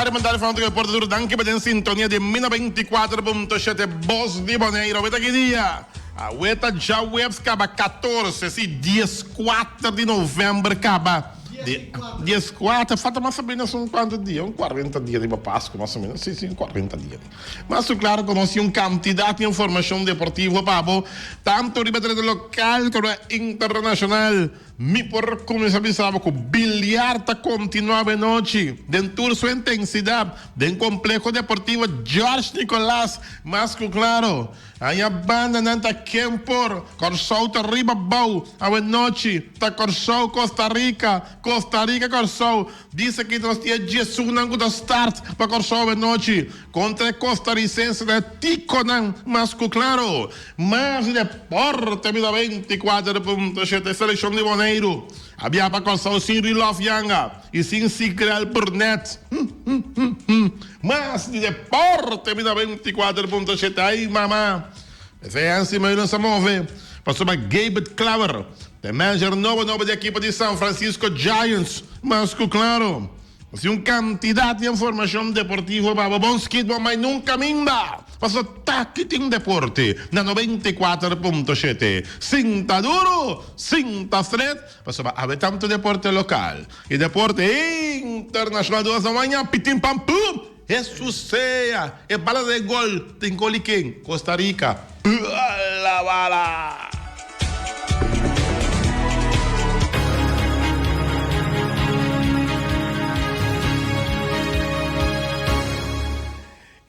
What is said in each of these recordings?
tardi, bon tardi fanático di deporte tur danki pa den sintonia di mi 94.7 Bos di Boneiru. Aweta ki dia? Aweta djaweps kaba 14, si, dieskuater di novèmber kaba. Di dieskuater, falta mas o menos un kuantu dia, un kuarenta dia riba Pasku mas o menos, si, si, un kuarenta dia. Mas su klaro ku nos tin un kantidat di informashon deportivo pa bo, tantu riba tereno lokal komo internashonal. Mi por kuminsá bisa bo ku biliar ta kontinuá benochi den tur su intensidat den Kompleho Deportivo George Nicolaas. Mas ku klaro, aña banda nan ta ken por. Kòrsou ta riba bou awenochi. Ta Kòrsou, Costa Rica, Costa Rica, Kòrsou. Bisa ki nos tin e djesunnan ku ta start pa Kòrsou awenochi kontra e kostarisensenan, e tikonan. Mas ku klaro, mas di deporte bida 24.7 Selekshon di Boneiru a biaha pa Kòrsou sin Rilòf Yanga i sin Sigrel Burnett. Mas di deporte bida 24.7 Ai mama! P'esei Hansi Meulens a move pasobra Gabert Klaver ta e manager nobo nobo di ekipo di San Francisco Giants. Mas ku klaro, nos tin un kantidat di informashon deportivo pa bo. Bon skit bo mai nunka minda, pasobra taki tin deporte na 94.7. Sinta duru, sinta stret, pasobra awe tantu deporte lokal i deporte internashonal duas na maña pitin pam pum! Hesus sea! E bala ta den gol! Tin gol di ken? Costa Rica! Bala bala!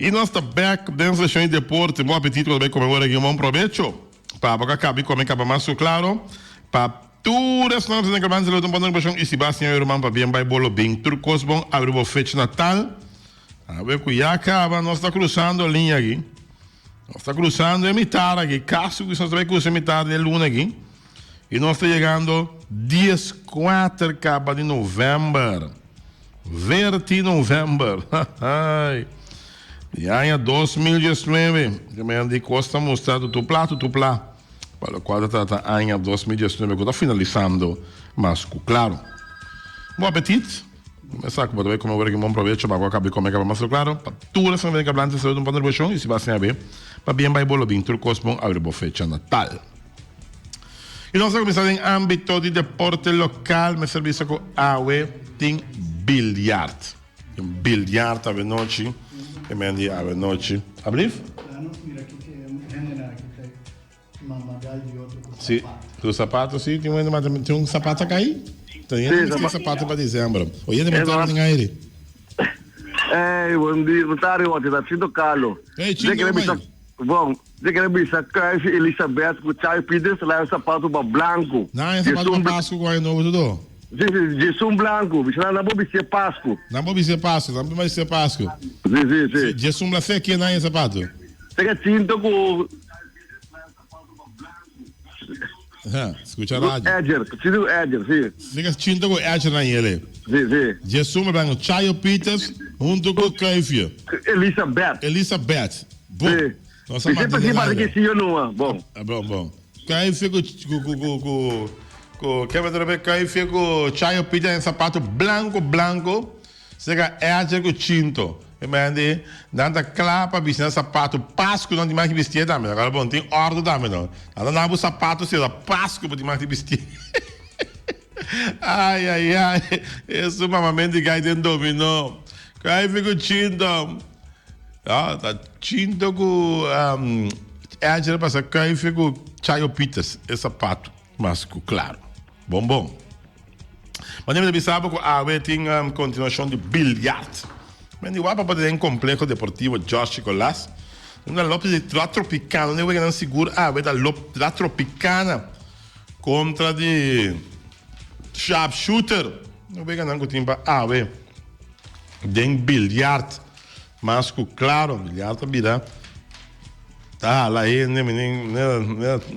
I nos ta bek den seshon di deporte. Bon apetit ku ta bai kome ora aki. Un bon probecho pa bo ka kabi kome kaba mas ku klaro pa tur esnan ku ta den Kabansa lo ta un bon ocupacion y si ba siña yo ruman pa bien bai bolo bin tur cos bon abri bo fecha natal awe cu ya caba nos ta cruzando liña aki nos ta cruzando e mitar aki casi cu nos ta bai cruza e mitar di e luna aki y nos ta yegando diescuater caba di november verti november hahay di aña 2019 di cos ta mustra tutu pla tutu pla. Pa lokual ta trata aña 2019 ku ta finalisando mas ku klaro. Bon apetit! Mesa ku bo ta bai kome ora ki bon probecho pa ku a kaba di kome kaba mas ku klaro. Pa tur esnan bini kablante salud un pon di i si bo a siña be pa bien bai bo lo bin tur kos bon abri bo fecha natal. I nos ta kuminsá den ámbito di deporte lokal mester bisa ku awe tin bilyart. Tin bilyart awe nochi e men di awe nochi. Ablief? Si, ku sapato si, tin un hende tin un sapato a kai? Tin hende tin sapato pa diciembre. Oye, hende bontari den aire. Ey, bon dia, bontari Otje, ta Chindo Carlo. Ey, Chindo, Bisa, bon, di kere bisa Kuif Elisabeth ku Chai Peters laga sapato pa blanco. Nan e sapato pa Pascu ku aña nobo todo. Si, si, djesun blanco. Bisa nan nan por bisti e Pascu. Nan por bisti e Pascu, nan por bisti e Pascu. Si, si, si. Djesun bla fe ke nan e sapato. Seka Chinto ku Ha, skucha radio. Edger, Chinto ku Edger, si. Seka Chinto ku Edger nan yele. Si, si. Djesun bla blanco Chayo Peters hunto ku Kuifje. Elisabeth. Elisabeth. Bon. Si. Nos a Bisé manda pa den si aire. que sí o no, bon. Ah, bon, bon. Kuifje ku ku ku ku ku ku ke me trobe Kuifje ku Chayo Peters en sapato blanco blanco. Seka Edger ku Chinto. E man di, nan ta kla pa bisti nan sapato Pasku nan tin mag di bistié tambe. Agora bon, tin òrdu tambe no. Nan ta nan bo sapato si ta Pasku bo tin mag di bistié. Ai ai ai, esun mamamento di gai den dominó. Kaifi ku Chinto. No, ta Chinto ku Edger a pasa Kaifi ku Chayo Peters e sapato mas ku klaro. Bon bon. Wanneer mi ta bisa bo ku awe tin kontinuashon di biljart. Men di wapa pa den kompleho deportivo George Nicolas. Unda Lopez di La Tropicana, unda e weganan sigur awe ta La Tropicana kontra di Sharpshooter. E weganan ku tin pa awe den biljart. Mas ku klaro biljart ta bira ta hala hende mi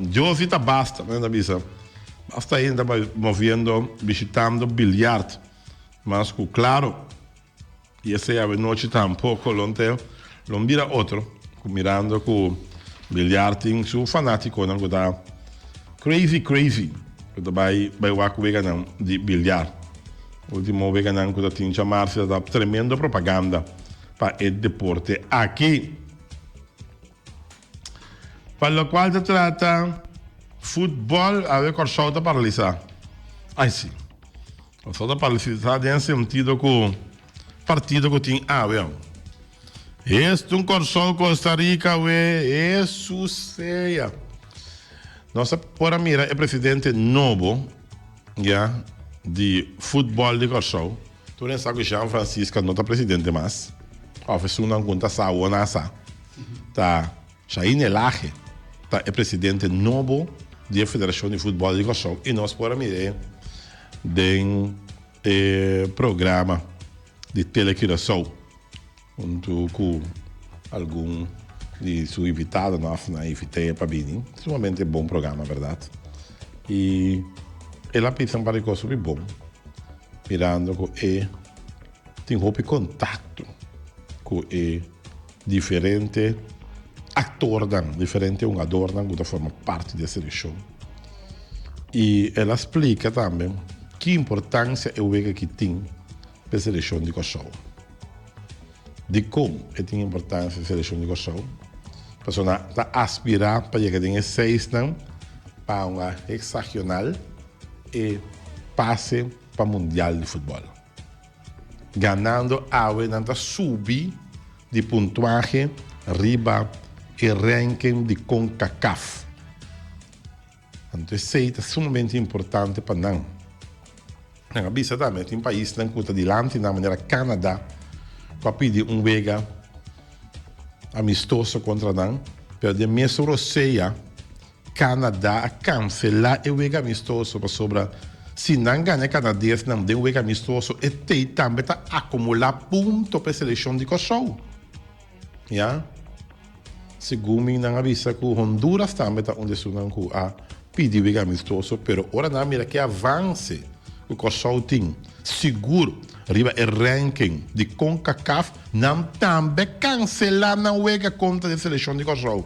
Dios si ta basta mi ta bisa basta hende ta bai moviendo bishitando biljart mas ku klaro i esei awenochi tampoko lo te lo bira otro ku mirando ku biljart tin su fanatikonan ku ta crazy crazy ku ta bai bai wak weganan di biljart. Ultimo weganan ku ta tin djamarsi ta tremendo propaganda pa e deporte aki. Pa lokual ta trata futbòl, awe Kòrsou ta paralisá. Ai si. Kòrsou ta paralisá den sentido ku partido ku tin awe. Esta un Kòrsou Costa Rica awe, Hesus sea. Nos a por a mira e presidente nobo ya di futbòl di Kòrsou. Tur hende sa ku Jean Francisca no ta presidente mas, òf esunnan ku no ta sa awor nan a sa. Ta Shain Elhage ta e presidente nobo di e Federashon di Futbòl di Kòrsou i nos por a mir'é den e programa di Tele Curaçao huntu ku algun di su invitadonan òf nan a invit'é pa bini. Sumamente bon programa bèrdat. I el a bisa un par di kos hopi bon mirando ku e tin hopi kontakto ku e Diferente aktornan, diferente hungadornan ku ta forma parti di e selekshon. I el a splika tambe ki importansia e wega aki tin pa e selekshon di Kòrsou. Dikon e tin importansia e selekshon di Kòrsou? Pasobra nan ta aspirá pa yega den e seisnan pa hunga hexagonal e pase pa mundial di futbòl. Ganando awe nan ta subi di puntuahe riba e ranking di Concacaf. Anto esey ta sumamente importante pa nan. Nan a bisa tambe tin paisnan cu ta dilanti nan manera Canada cu a pidi un wega amistoso contra nan, pero den mesun rosea Canada a cancela e wega amistoso pasobra si nan gana e Canadesnan den wega amistoso e tey tambe ta acumula punto pa e seleccion di Corsou. Ya. Segun mi nan a bisa cu Honduras tambe ta un di esunnan cu a pidi wega amistoso pero ora nan a mira ke avance cu Corsou tin sigur riba e ranking di Concacaf nan tambe cancela nan wega contra di e seleccion di Corsou.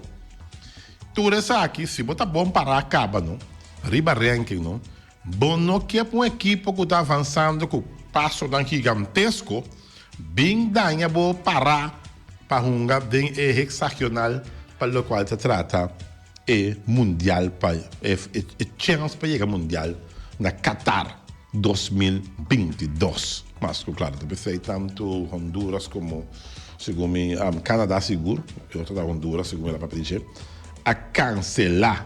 Tur esaki, si bo ta bon pará kaba no, riba ranking no, bo no ke pa un ekipo ku ta avansando ku pasonan gigantesko bin daña bo pará pa hunga den e hexagonal pa lokual ta trata e mundial pa e chèns pa yega mundial na Qatar 2022. Mas ku klaro ta p'esei tantu Honduras komo segun mi Canada sigur, e otro ta Honduras segun mi la papia di dje, a kanselá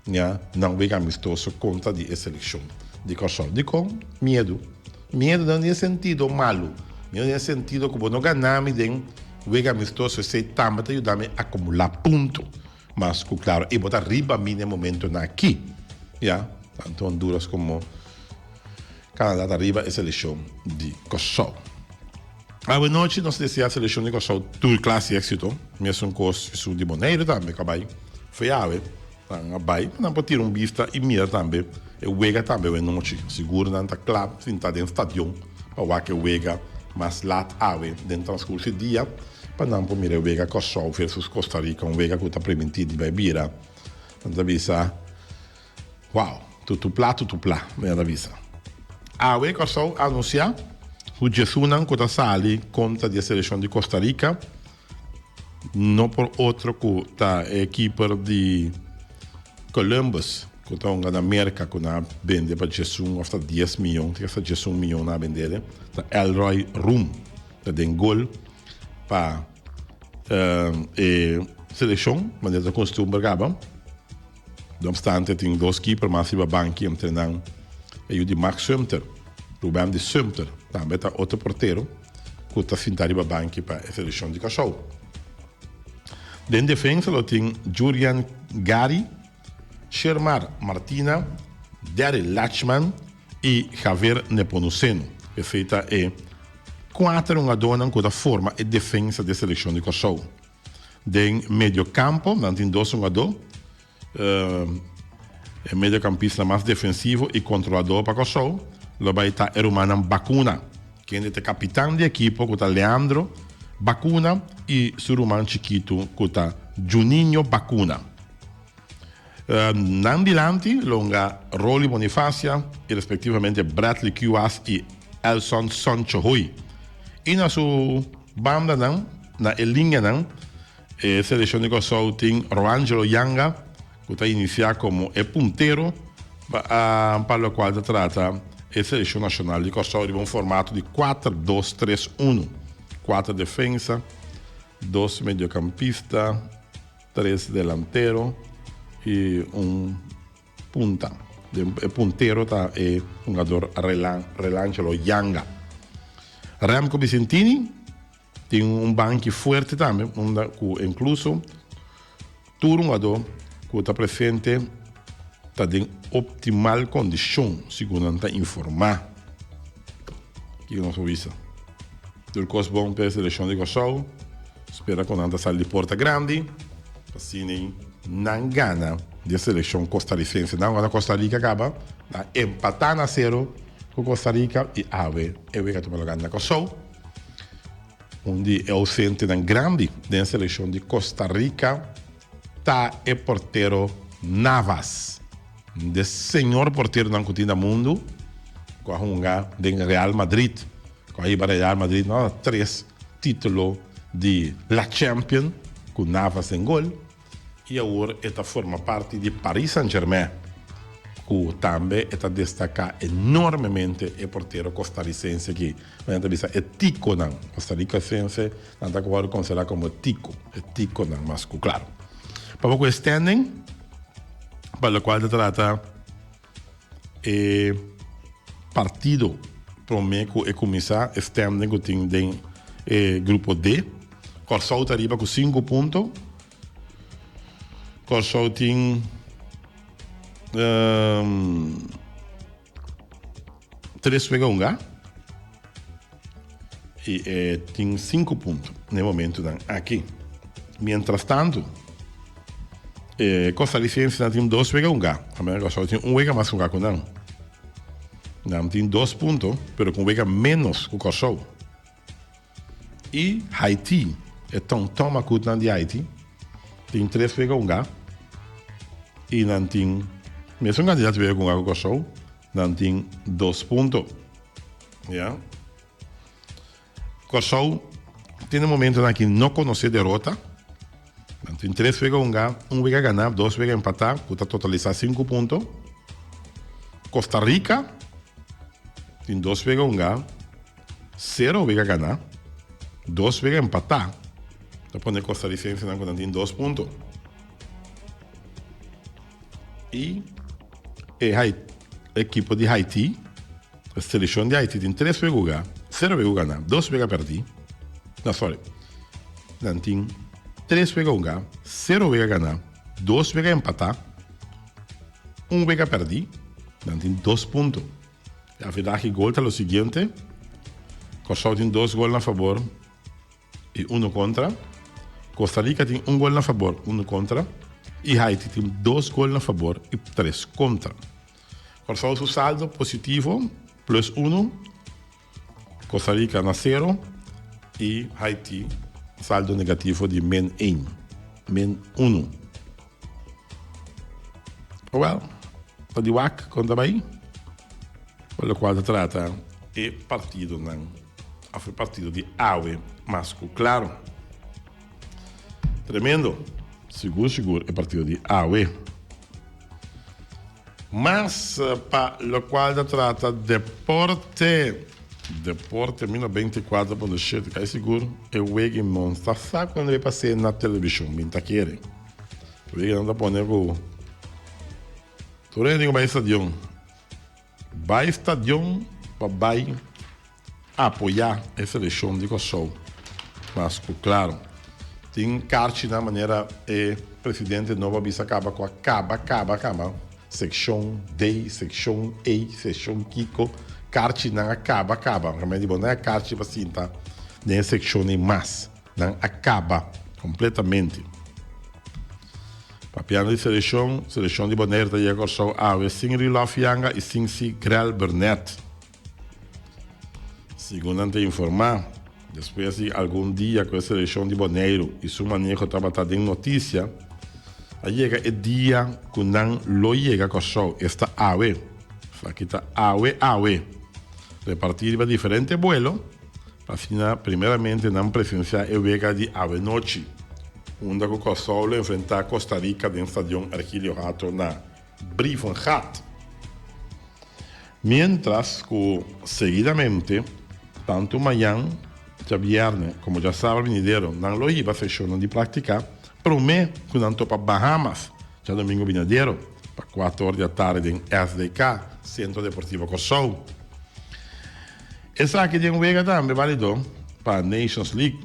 ya nan wega amistoso kontra di e selekshon di Kòrsou. Dikon? Miedu. Miedu no den e sentido malu, miedu den e sentido ku bo no gana mi den wega amistoso esei tambe ta yuda mi akumulá punto. Mas ku klaro e bo ta riba mi na e momentonan aki. Ya, tantu Honduras komo Canada ta riba e selekshon di Kòrsou. Awe nochi nos deseá selekshon di Kòrsou tur klas di éksito. Mesun kos esun di Boneiru tambe ku a bai fo'i awe. Nan a bai pa nan por tira un bista i mira tambe e wega tambe awe nochi. Sigur nan ta kla sinta den stadion pa wak e wega mas lat awe den transkurso di dia. Pa nan por mira e wega Kòrsou versus Costa Rica, un wega ku ta primintí di bai bira. Nan ta bisa, Wow, tutuplá, tutuplá, nan ta bisa. Awe Kòrsou a anunsiá ku djesunnan ku ta sali kontra di e selekshon di Costa Rica no por otro ku ta e kiper di Columbus ku ta hunga na Merka ku nan a bende pa djesun òf ta dies mion, tin kasa djesun mion nan a bend'e, ta Elroy Room ta den gol. Pa e selekshon, manera ta kostumber kaba. No opstante tin dos kiper mas riba banki entre nan e yu di Mark Sumter, Ruben di Sumter tambe ta otro portero ku ta sinta riba banki pa e selekshon di Kòrsou. Den defensa lo tin Jurian Gary, Shermar Martina, Daryl Lachman i Javier Nepomuceno. Esei ta e kuater hungadónan ku ta forma e defensa di e selekshon di Kòrsou. Den mediokampo nan tin dos hungadó, e mediokampisnan mas defensivo i kontroladó pa Kòrsou lo bai ta e rumannan Bacuna, kende ta e kapitan di ekipo ku ta Leandro Bacuna i su ruman chikitu ku ta Juninho Bacuna. Nan dilanti lo hunga Roly Bonifacia i respektivamente Bradley Kuwas i. Elson Soncho Hooi. I na su bandanan, na e liñanan, e selekshon di Kòrsou tin Roangelo Yanga ku ta inisiá komo e puntero pa lokual ta trata e selekshon nashonal di Kòrsou riba un formato di kuater, dos, tres, unu. Kuater defensa, dos mediokampista, tres delantero i un punta. E puntero ta e hungador Relangelo Yanga. Remco Bicentini tin un banki fuerte tambe unda ku inkluso tur hungador ku ta presente ta den optimal kondishon, segun nan ta informá. Kiko nos por bisa? Tur kos bon pa e selekshon di Kòrsou. Spera ku nan ta sali di porta grandi pa asina nan gana di e selekshon kostarisense. Nan gana Costa Rica kaba, nan empatá na sero ku Costa Rica i awe e wega tuma lugá na Kòrsou. Un di e ousentenan grandi den e selekshon di Costa Rica ta e portero Navas. Un di e señor porteronan ku tin na mundu ku a hunga den Real Madrid, ku a hiba Real Madrid na tres titulo di La Champion ku Navas den gol i awor e ta forma parti di Paris Saint Germain ku tambe e ta destaká enormemente e portero kostarisense aki. Nan ta bisa e ticonan kostarisense nan ta wòrdu konsiderá komo tico, e ticonan mas ku klaro. Pabia ku e standing pa lokual ta trata e partido prome ku e kuminsá e standing ku tin den e grupo D. Kòrsou ta riba ku sinku punto. Kòrsou tin tres wega hungá i e tin sinku punto na e momentunan aki. Mientras tanto e kostarisensenan tin dos wega hungá. Kòrsou tin un wega mas hungá ku nan. Nan tin dos punto pero ku un wega ménos ku Kòrsou. I Haiti, e tonton makutnan di Haiti tin tres wega hungá i nan tin mesun kantidat di wega hungá ku Kòrsou, nan tin dos punto. Ya. Kòrsou tin e momentonan aki no konosé derota. Nan tin tres wega hungá, un wega ganá, dos wega empatá ku ta totalisá sinku punto. Costa Rica tin dos wega hungá, sero wega ganá, dos wega empatá. Ta pone kostarisensenan ku nan tin dos punto. I e ekipo di Haiti, e selekshon di Haiti tin tres wega hungá, sero wega ganá, dos wega pèrdí. No, sorry. Nan tin tres wega hungá, sero wega ganá, dos wega empatá, un wega pèrdí. Nan tin dos punto. E averahe gol ta lo siguiente, Kòrsou tin dos gol na fabor i unu kontra, Costa Rica tin un gol na fabor, unu kontra, i Haiti tin dos gol na fabor i tres kontra. Kòrsou su saldo positivo, plus unu. Costa Rica na sero y Haiti saldo negativo di min een, min unu. Well, ta di wak kon ta bay pa locual ta trata e partidonan of e partido di awe mas cu claro. Tremendo, sigur sigur e partido di awe. Mas pa locual ta trata deporte, deporte mi 94.7 cai sigur e wegi no ta sa cu nan debe pase na television, mi ta kere. Wegi nan ta pone cu tur hende tin cu bay stadion. Bai stadion pa bai apoyá e selekshon di Kòrsou. Mas ku klaro, tin karchinan manera e presidente nobo a bisa kaba ku a kaba kaba kaba sekshon D, sekshon E, sekshon kiko, karchinan a kaba kaba. Remedi di bo no a karchi pa sinta den e sekshon ei mas. Nan a kaba kompletamente. Papiando di selekshon, selekshon di Bonaire ta yega Kòrsou awe sin Rilòf Yanga i sin si Grel Burnett. Segun nan ta informá, despues di algun dia ku e selekshon di Boneiru i su maneho tabata den notisia, a yega e dia ku nan lo yega Kòrsou, esta awe. Esaki ta awe awe. Repartí riba diferente buelo pa asina primeramente nan presensiá e wega di awenochi, unda ku Kòrsou lo enfrentá Costa Rica den Stadion Ergilio Hato na Brievengat. Miéntras ku seguidamente tantu mañan djabièrnè komo djasabra binidero nan lo hiba seshonnan di práktika promé ku nan topa Bahamas djadomingo binidero pa kuater or di atardi den SDK, Sentro Deportivo Kòrsou. Esaki den wega tambe balido pa Nations League.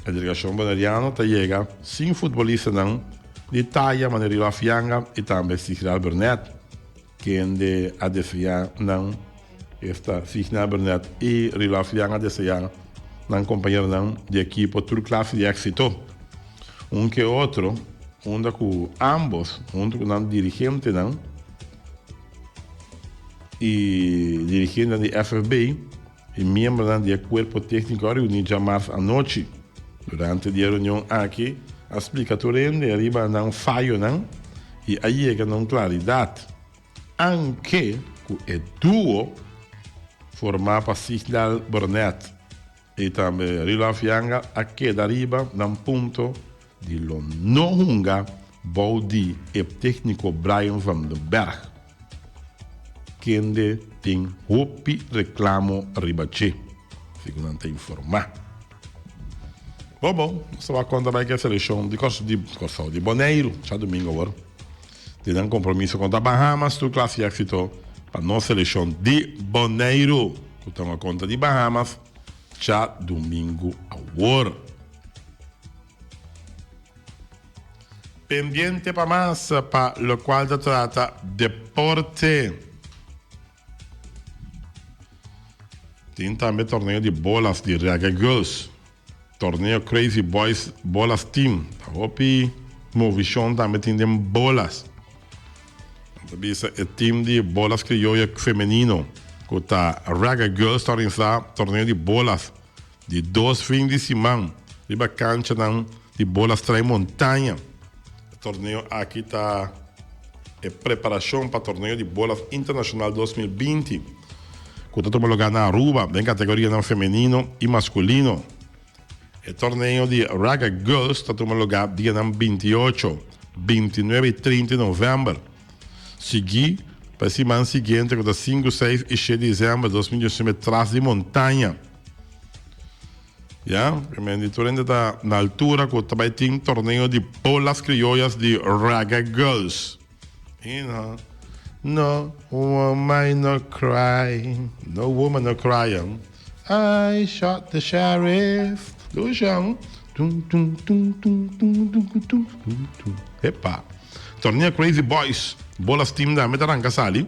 E delegashon boneriano ta yega sin futbolistanan di taya manera Rudolf Janga i tambe Signal Burnett. Kende a deseá nan, esta Signal Burnett i Rudolf Janga a deseá nan kompañeronan di ekipo tur klase di éksito. Un ke otro, unda ku ámbos huntu ku nan dirigentenan i dirigentenan di FFB i miembronan di e kuerpo tékniko a reuní djamars anochi. Durante di e reunion aki a splika tur hende riba nan fayonan i a yega na un klaridat, anke ku e duo formá pa Signal Burnett I tambe Rudolf Janga a keda riba nan punto di lo no hunga bou di e tecnico Brian van den Berg, kende tin hopi reclamo riba dje, segun nan ta informa. Bon bon, nos ta wak konta bai ku e seleccion di Kòrsou di Boneiru djadumingu awor. Di nan compromiso contra Bahamas tur clase di exito pa nos seleccion di Boneiru cu ta hunga contra di Bahamas djadumingu awor. Pendiente pa mas pa locual ta trata deporte. Tin tambe torneo di bolas di Reggae Girls. Torneo Crazy Boys Bolas Team. Ta hopi movishon tambe tin den bolas. Nan ta bisa e team di bolas crioyo femenino ku ta Reggae Girls ta organisa torneo di bolas di dos fin di siman riba kanchanan di bolas Trai Montaña. E torneo aki ta e preparashon pa torneo di bolas internashonal 2020. Ku ta tuma lugá na Aruba den kategorianan femenino i maskulino. E torneo di Raga Girls ta tuma lugá dianan 28, 29 i 30 di novèmber, siguí pa e siman siguiente ku ta 5, 6 i 7 di desèmber 2019 tras di Montaña. Ya, primer di tur hende ta na altura ku ta bai tin torneo di bolas krioyas di Raga Girls. You know, no woman no cry, no woman no cry. I shot the sheriff. Dushan. Tum, tum, tum, tum, tum, tum, tum, tum, tum. Epa. Torneo Crazy Boys. Bolas team da meta ranka sali.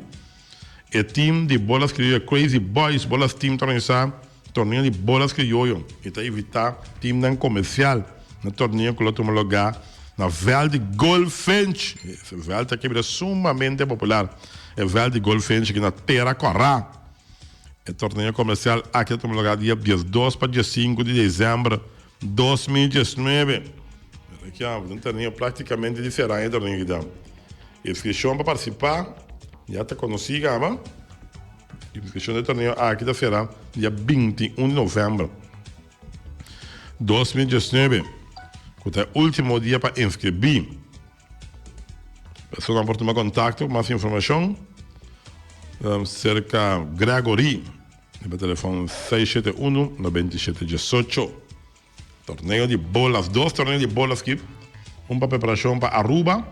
E team di Bolas Criollo Crazy Boys, Bolas Team ta organisa torneo di Bolas Criollo y ta invita teamnan comercial na torneo cu lo tuma lugar na veld di Goldfinch. E veld aki a bira sumamente popular. E veld di Goldfinch aki na Tera Cora. E torneo comercial aki ta tuma lugar dia 12 pa 15 di december 2019. Mira aki, un torneo practicamente di cera e torneo aki ta. Inscripcion pa participa ya ta conoci caba. Inscripcion di e torneo aki ta cera dia 21 di november 2019, cu ta e ultimo dia pa inscribi. Personanan por tuma contacto pa mas informacion cerca Gregory riba telefon 671 97 18. Torneo di bolas, dos torneo di bolas ki, un pa preparacion pa Aruba,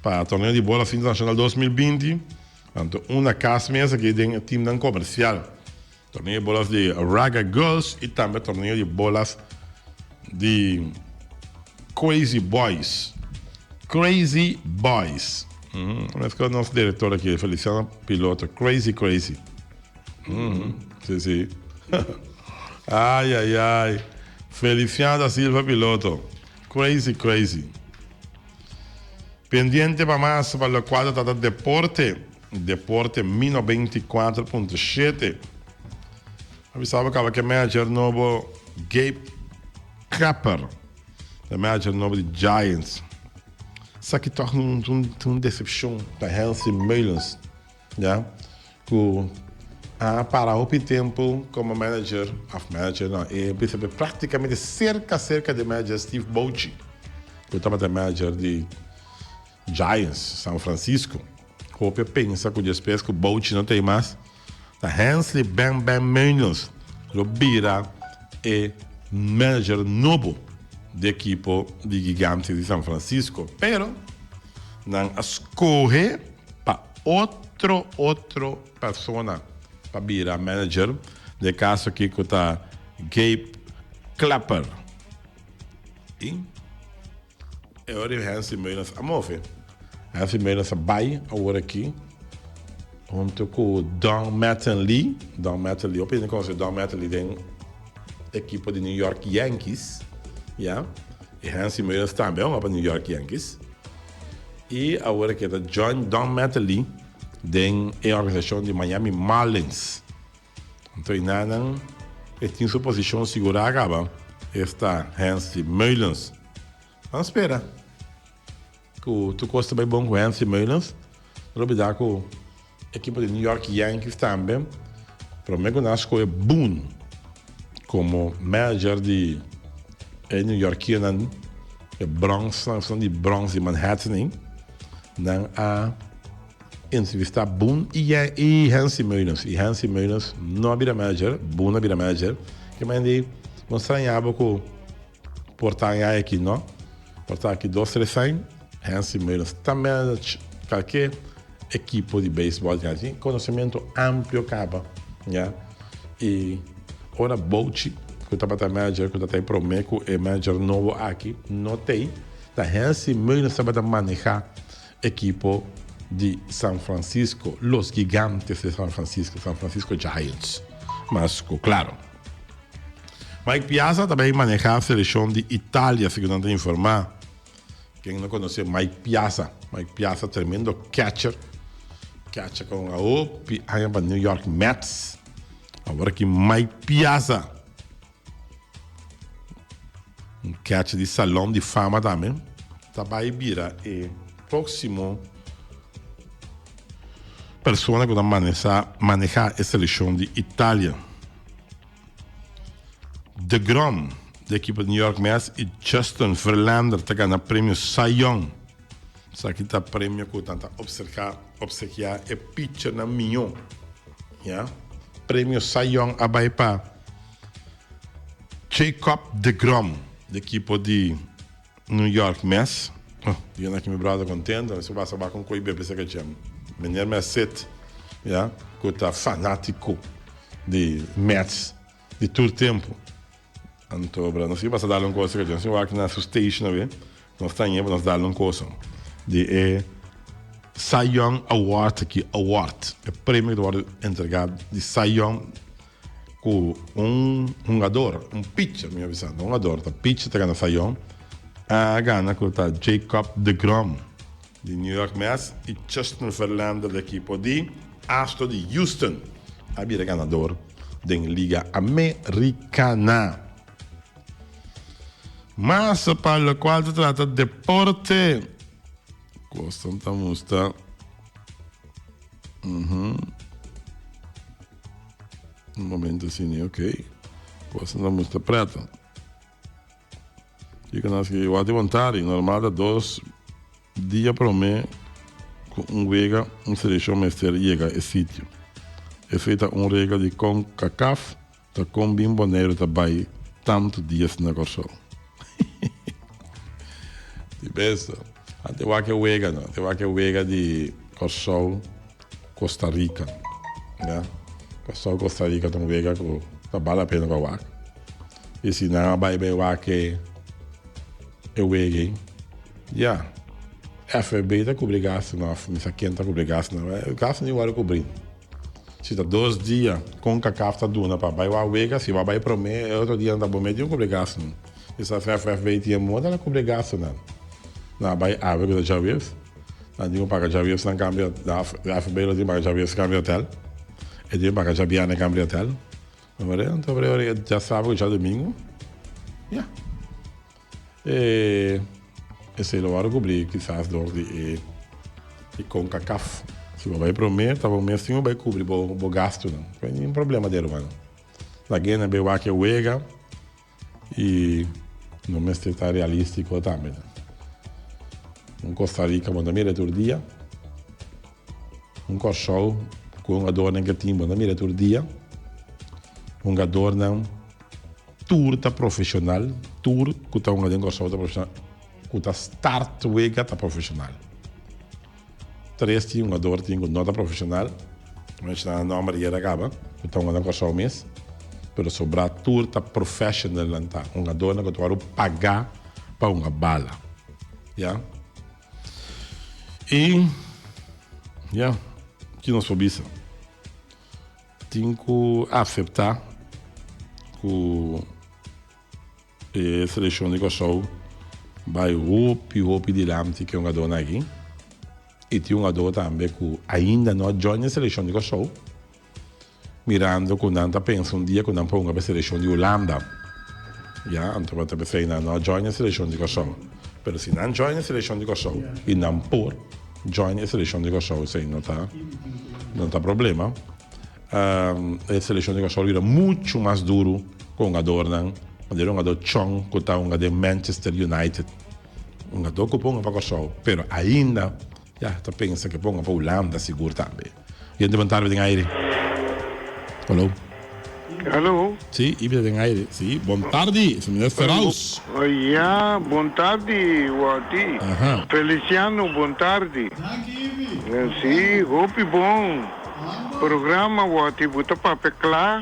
pa torneo di bolas internacional 2020, anto un na cas mes aki den e teamnan comercial. Torneo di bolas di Raga Girls y tambe torneo di bolas di Crazy Boys. Crazy Boys. Mm, mezcla nos director aki, Feliciano Piloto. Crazy, crazy. Mm, sí, sí. Ay, ay, ay. Feliciano da Silva Piloto. Crazy, crazy. Pendiente pa mas pa locual ta trata deporte. Deporte mi 94.7. A bisaba caba ke manager nobo Gabe Kapper. E manager nobo di Giants. Esaki toch un, un, un decepcion pa Hensley Meulens. Ya, ku. A para hopi tempu komo manager, òf manager no, e bisa praktikamente serka serka di manager Steve Bochy, ku tabata manager di Giants, San Francisco. Hopi a pensa ku despues ku Bochy no ta ei mas, ta Hensley Bam Bam Meulens lo bira e manager nobo di ekipo di Gigantes di San Francisco. Pero nan a skohe pa otro otro persona pa bira manager, den e kaso aki ku ta Gabe Klepper. I e ora di Hensley Meulens a move. Hensley Meulens a bai awor aki hunto ku Don Mattingly. Don Mattingly, hopi hende konosé Don Mattingly den ekipo di New York Yankees, ya. I Hensley Meulens tambe a hunga pa New York Yankees. I awor aki e ta join Don Mattingly den e organisashon di Miami Marlins. Anto enanan e tin su posishon sigurá kaba, esta Hensley Meulens. Ban spera ku tur kos ta bai bon ku Hensley Meulens. No lo bida ku ekipo di New York Yankees tambe promé ku nan a skohe Boone komo manager di e New Yorkiernan, e Bronx, nan di Bronx di Manhattan ei, nan a Entrevistá Boone i i Hensley Meulens. I Hensley Meulens no a bira manager, Boone a bira manager. Ke men di, bo straña bo ku por ta aña aki, no? Por ta aki dos, tres aña, Hensley Meulens ta manage kalke ekipo di beisbòl. Tin así konosementu amplio kaba, ya. I ora Bochy, ku tabata manager, ku ta e promé ku e manager nobo aki, no t'ei, ta Hensley Meulens tabata manehá Ekipo di San Francisco, Los Gigantes de San Francisco, San Francisco Giants, mas ku klaro. Mike Piazza ta bay maneha selekshon di Italia, segun nan ta informa. Ken no konosé Mike Piazza? Mike Piazza tremendo catcher, catcher ku a hopi aña pa New York Mets. Awor aki Mike Piazza. Un catcher di Salon di Fama tambe ta bai bira e próximo persona ku ta maneha e selekshon di Italia. DeGrom di ekipo di New York Mets i Justin Verlander ta gana premio Cy Young. Esaki ta premio ku nan ta opsekiá e pitchernan mihó. Ya. Premio Cy Young a bai pa Jacob deGrom di ekipo di New York Mets. Oh, diga nan ki mi brother contento, mi basa bak un koe bebe seka djem. Meneer Merced, ya, ku ta fanatico di Mets di tur tempo. Anto, bra, nos basa dal un cosa seka djem. Nos wak na su station awe, nos ta ñe pa nos dal un cosa di e Cy Young Award aki, award, e premio ku ta wòrdu entregá di Cy Young. Ku un hungador, un pitcher mi a bisa, no hungador, ta pitcher ta gana Cy Young, a gana ku ta Jacob deGrom di New York Mets i Justin Verlander di ekipo di Astros di Houston a bira ganador den Liga Americana. Mas pa lokual ta trata deporte, kosnan ta mustra. Un momento asina, ok. Cosa no musta preto. Kiko nos ki wak di bontari, normal ta dos dia prome ku un wega un selekshon mester yega e sitio. Esei ta un regla di Concacaf. Ta kon bin Boneiru ta bai tantu dias na Kòrsou? Di beso. Ante wak e wega no. Ante wak e wega di Kòrsou Costa Rica. Ya. Kòrsou Costa Rica ta un wega ku ta bal la pena pa wak. I si nan a bai bai wak e e wega ei, ya. FFB ta kubri gastunan òf mi sa ken ta kubri gastunan. Gastunan igual a kubri. Si ta dos dia Concacaf ta duna pa bai wak wega, si bo a bai prome e otro dia nan ta bo meti un cubre gastonan. Esa FFB tin e moda na cubre gastonan. Nan a bai awe cu ta djaweps, nan tin cu paga djaweps nan cambia, FFB lo tin paga djaweps cambia hotel, e tin paga djabierne cambia hotel. Anto ora e djasabra cu djadomingo, ya. E esei lo wòrdu kubrí kisas dor di e di Concacaf. Si bo bai promé, ta bo mes tin ku bai kubri bo bo gastunan. No tin problema den rumannan. Laga nan bai wak e wega i no mester ta realístiko tambe. Un Costa Rica bo ta mira tur dia. Un Kòrsou ku hungadornan ke tin bo ta mira tur dia. Hungadornan tur ta profeshonal, tur ku ta hunga den Kòrsou ta profeshonal, ku ta start wega ta profeshonal. Tres tin hungador tin ku no ta profeshonal, mi menshona nan nòmber yera kaba, ku ta hunga na Kòrsou mes, pero sobrá tur ta profeshonalnan ta hungadornan ku ta wòrdu pagá pa hunga bala, ya. I ya, ki nos por bisa? Tin ku aseptá ku e selekshon di Kòrsou bai hopi hopi dilanti ku e hungadónan aki. I tin hungadó tambe ku ainda no a join e selekshon di Kòrsou. Mirando cu nan ta pensa un dia cu nan por hunga pa e seleccion di Hulanda. Ya, anto bo ta pesey nan no a join e seleccion di Corsou. Pero si nan join e seleccion di Corsou y nan por join e seleccion di Corsou esey no ta no ta problema. E seleccion di Corsou lo bira mucho mas duro cu hungadornan manera hungador Chong cu ta hunga den Manchester United. Hungador cu por hunga pa Corsou pero ainda Ya, ta pensa ke ponga pa Hulanda sigur tambe. Yente bon tarde den aire. Hallo. Hallo. Si, Ibis den aire. Si, bon tardi, señor Ferraus. Ya, bon tardi, Wati. Aha. Feliciano, bon tardi. Danki, Ibi. Si, hopi bon programa, Wati. Bo ta papia kla.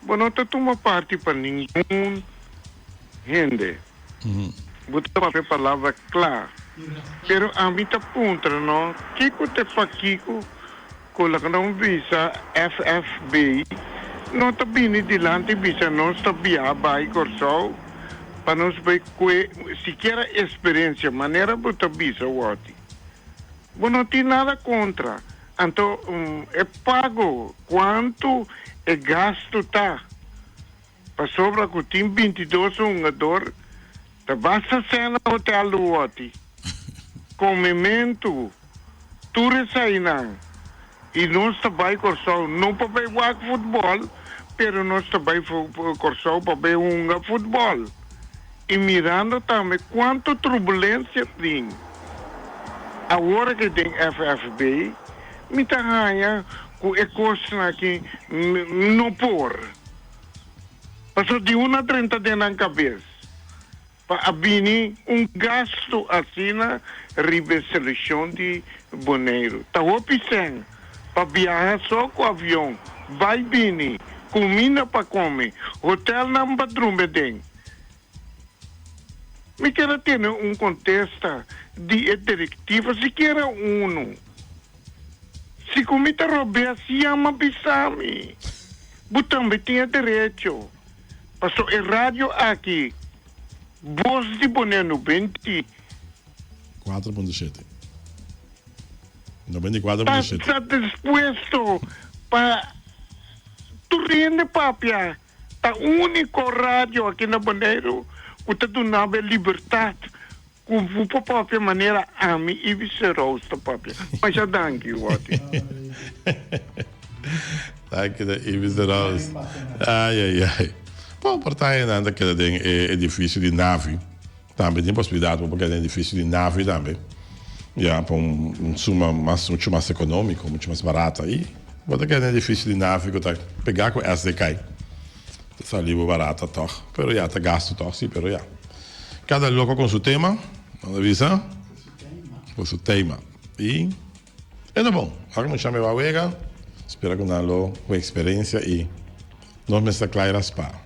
Bo no ta tuma parti pa ningun hende. Bo ta papia palabra kla. Pero ami ta puntra no, kiko ta e pakiko ku laga nan bisa FFB no ta bini dilanti bisa nos ta biaha bai Kòrsou pa nos bai kue sikiera esperensia manera bo ta bisa wòrdi. Bo no tin nada kontra. Anto e pago kuantu e gastu ta? Pasobra ku tin bintidos hungador ta basta sena hotel di wòti, komementu, tur eseinan. I nos ta bai Kòrsou no pa bai wak futbòl, pero nos ta bai Kòrsou pa bai hunga futbòl. I mirando tambe kuantu trubulensia tin awor aki den FFB, mi ta haña ku e kosnan aki no por. Pasobra di un a drenta den nan kabes pa a bini un gastu asina riba e selekshon di Boneiru. Ta hopi sèn pa biaha so ku avion, bai bini, kuminda pa kome, hotelnan pa drumbe den. Mi kier a tene un kontesta di e direktiva, sikiera unu. Si ku mi ta robes, yama bisa mi. Bo tambe tin e derecho. Paso e radio aki, Bos di Boneiru 24. 4.7. 94.7. Ta dispuesto pa tur hende papia. Ta úniko radio aki na Boneiru ku ta duna bo e libertat ku bo por papia manera ami i Visser Roos ta papia. Masha danki, Watty. Danki na Ibis de Roos. Ai, ai, ai. Bon, por ta nan ta keda den e edifisio di Navi. Tambe tin posibilidat bo por keda den edifisio di Navi tambe. Ya, pa un suma mas, mucho mas ekonómiko, mucho mas barata. I bo ta keda den edifisio di Navi ku ta pegá ku SDK. Ta sali bo barata tòg. Pero ya, ta gastu tòg, si, pero ya. Kada loko kon su tema, nan ta bisa. Ku su tema. I e ta bon. Ora ku mi chama e wawega, spera ku nan lo ku eksperensia i nos mester kla i raspá.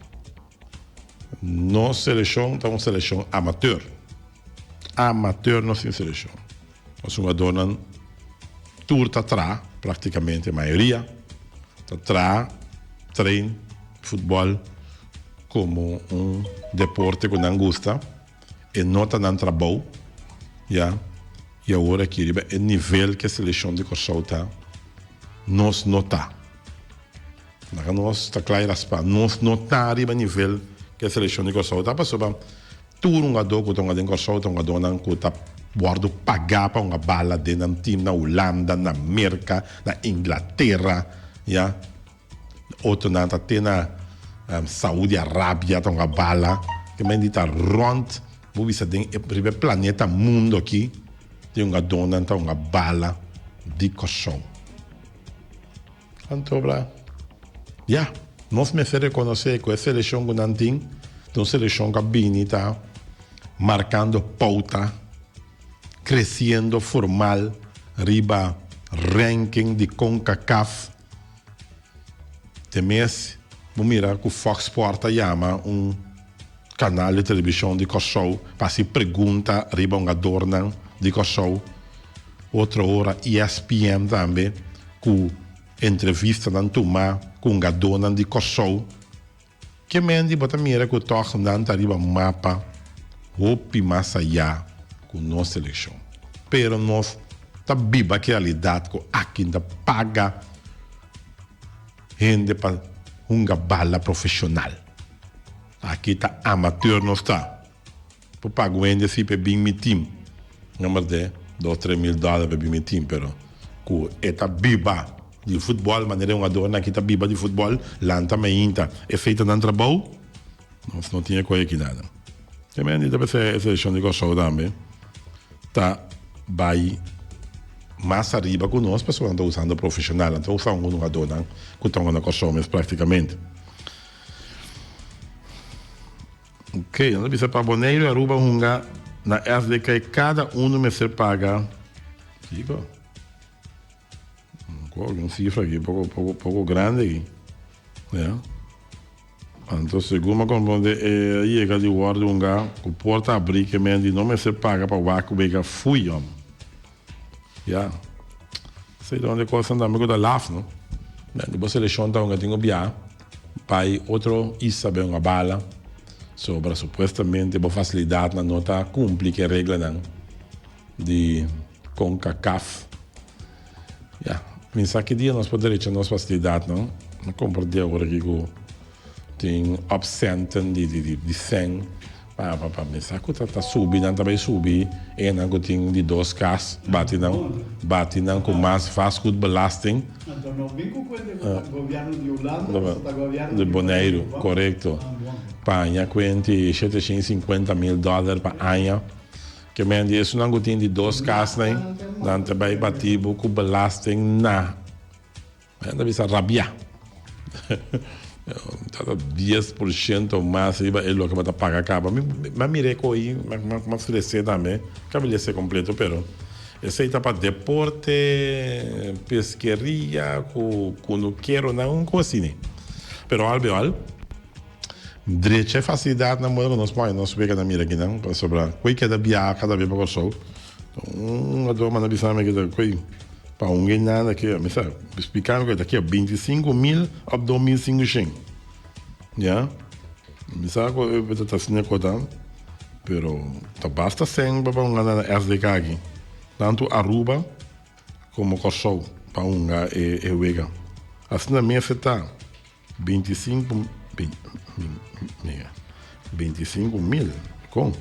Nos selekshon ta un selekshon amateur. Amateur nos tin selekshon. Nos hungadornan tur ta traha, praktikamente mayoria ta traha, train futbòl komo un deporte ku nan gusta. E no ta nan trabou, ya. I awor aki riba e nivel ku e selekshon di Kòrsou ta, nos no ta. Laga nos ta kla i raspá. Nos no ta riba nivel ku e selekshon di Kòrsou ta pasobra tur hungadó ku ta hunga den Kòrsou ta hungadónan ku ta. wòrdu pagá pa hunga bala den nan tim na Hulanda, na Merka, na Inglatera, ya. Otronan ta te na Saudi Arabia ta hunga bala. Ke men di ta rònt bo bisa den e riba e planeta mundo aki tin hungadónan ta hunga bala di Kòrsou. Anto bra, ya, nos mester rekonosé ku e selekshon ku nan tin ta un selekshon ku a bini ta markando pouta, kresiendo formal riba ranking di Concacaf. Te mes bo mira ku Fox Sport ta yama un kanal di televishon di Kòrsou pa hasi pregunta riba hungadornan di Kòrsou. Otro ora ESPN tambe ku entrevistanan tumá ku hungadónan di Kòrsou. Ke mendi bo ta mira ku tòg nan ta riba mapa hopi mas ayá ku nos selekshon. Pero nos ta biba ki realidat ku aki ta paga hende pa hunga bala profeshonal. Aki ta amateur nos ta. Por paga un hende si pa e bin mi team. No mester dos tres mil dollar pa e bin mi team pero cu e ta biba di futbol manera e hungadornan aki ta biba di futbol lanta mainta esey ta nan trabou nos no tin e coy aki nada. Te mende ta p'esey e seleccion di Corsou tambe ta bay mas ariba cu nos pasobra nan ta usando profesional nan ta usa un hungadornan cu ta hunga na Corsou mes practicamente. Ok, nan ta bisa pa Boneiru y Aruba hunga na SDK cada uno mester paga kiko? Un cifra aki poko poko poko grandi aki ya. Anto segun mi a komprende e a yega di wòrdu hunga ku porta abrí ke men di no mester paga pa wak wega fui hòm. Ya. Esei ta un di e kosnan tambe ku ta laf no. Di bo selekshon ta hunga tin ku bia bai otro isla bai hunga bala sobra supuestamente bo fasilidatnan no ta kumpli ku e reglanan di Concacaf. Ya, mi sa ki dia nos por derecha nos fasilidatnan. Mi komprendé awor aki ku tin opcenten di di di sèn pa pa pa mi sa ku ta ta subi nan ta bai subi e nan ku tin di dos kas bati nan bati nan ku mas vastgoedbelasting. Anto no bin ku kuenta ku ta gobièrnu di Hulanda pasobra ta gobièrnu di Boneiru, korekto. Pa aña kuenti 750 mil dòler pa aña. Ke men di esunnan ku tin di dos kas nan, nan ta bai bati bo ku belasting na, nan ta bisa rabia. Ta ta 10% mas riba e loke bo ta paga kaba. Mi a mira e ko'i, mi a fresé tambe, ka mi lesa e kompleto pero esei ta pa deporte, peskeria ku kunukeronan, un kos asina. Pero al be al. Drecha e facilidadnan bueno cu nos por haña nos wega na mira akinan pasobra cu e keda biaha cada bes pa Corsou un otro manda bisa mi cu cu pa un guinada aki mi sa splica mi cu ta kia 25 mil of 2500 ya mi sa cu e ta asina cu ta pero ta basta cen pa hunga na SDK aki tanto Aruba como Corsou pa hunga e wega asina mester ta. 25 25 mil kon